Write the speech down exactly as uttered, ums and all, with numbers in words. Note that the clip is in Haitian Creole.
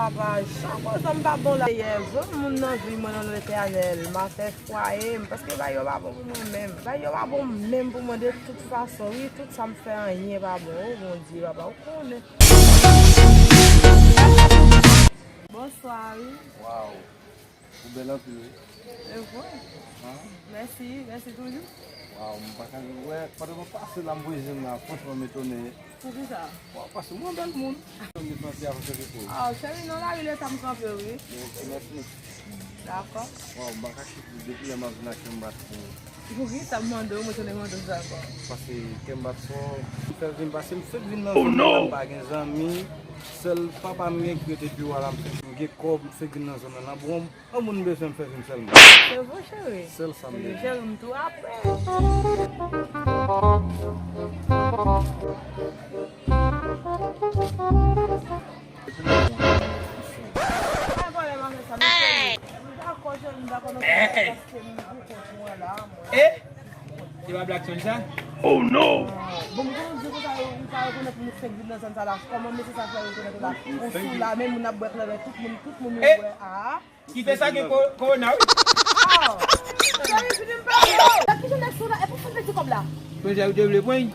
Papa, jan koze m pa bon la yè, jwenn moun nan vi mwen nan Letènèl, m a fè fwaye m, paske bagay yo pa bon pou mwen menm. Bagay yo pa bon menm pou mwen de tout fason, wi, tout sa m fè anyen pa bon, o Bondye, papa, ou konnen. Bonswa, wi. Waw, ou bèl anpil, wi. E vre? Mèsi, mèsi toujou. Waw, m pa ka wè, pandan mwen pase la, m voye je m la, franchman, m etone. Poukisa? Waw, paske mwen bèl moun. Mwen santi avan se repo. Ah, cheri, nan lari leta m kanpe, wi. Mèsi, mèsi. Dakò. Waw, m pa ka chita depi lè m ap vin ak kè m bat pou ou. Poukisa m mande w, mwen tounen mande w sa ankò? Paske kè m bat fò, m fè vin, paske m fèk vin nan zòn nan, m pa gen zanmi. Sèl papa m gen ki rete pi wo la, m fèk, m gen kòb, m fèk vin nan zòn nan, nan bon. Yon moun bezwen m fè vin sèlman. Se vre, cheri? Sèl sa m bezwen. Cheri, m tou apre. Pa gen pwoblèm avèk sa, men cheri, m dakò, cheri, m dakò nan sa, paske m pou kont mwen la, mwen. Eh! Se pa Blackson sa? Oh no! Bon, m konnen di konsa, yo, m ka rekonèt moun ki fèk vin nan zòn sa la. Kòman mesye sa fè rekonèt ou la? Ou sou la, men moun ap bwè kleren, tout moun, tout moun yo wè a. Ki fè sa gen ko-, kowona, wi. Ah! Cheri, fini m pale. Nan ki jan nèg sou la? E pou fè peti kòb la. Konn sa ou te vle pran?